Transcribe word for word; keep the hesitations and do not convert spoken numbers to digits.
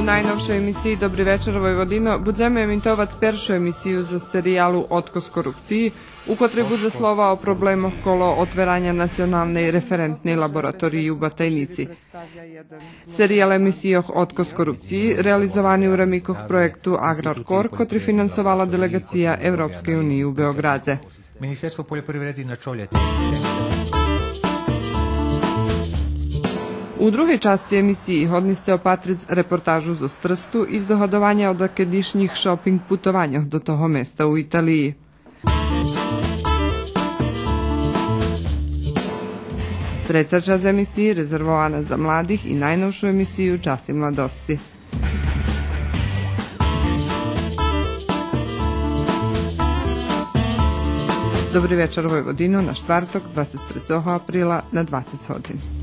У найновшей емисиї Добри вечар, Войводино будземе емитовац першу емисию зоз сериялу Откос корупциї, у котрей будзе слова о проблемох коло отвераня националней референтней лабораториї у Батайнїци. Сериял емисийох Откос корупциї реализовани у рамикох проєкту Аграркор, котри финансовала делеґация Европскей униї у Беоґрадзе. Ministerstvo poljoprivrede na čolje. У другей часци емисиї годни сце опатриц репортажу зоз Трсту и здогадованя о дакедишнїх шопинґ путованьох до того места у Италиї. Треца часц емисиї резервована за младих и найновшу емисию Часи младосци. Добри вечар, Войводино, на штварток, двацец трецого априла, на двацец годзин.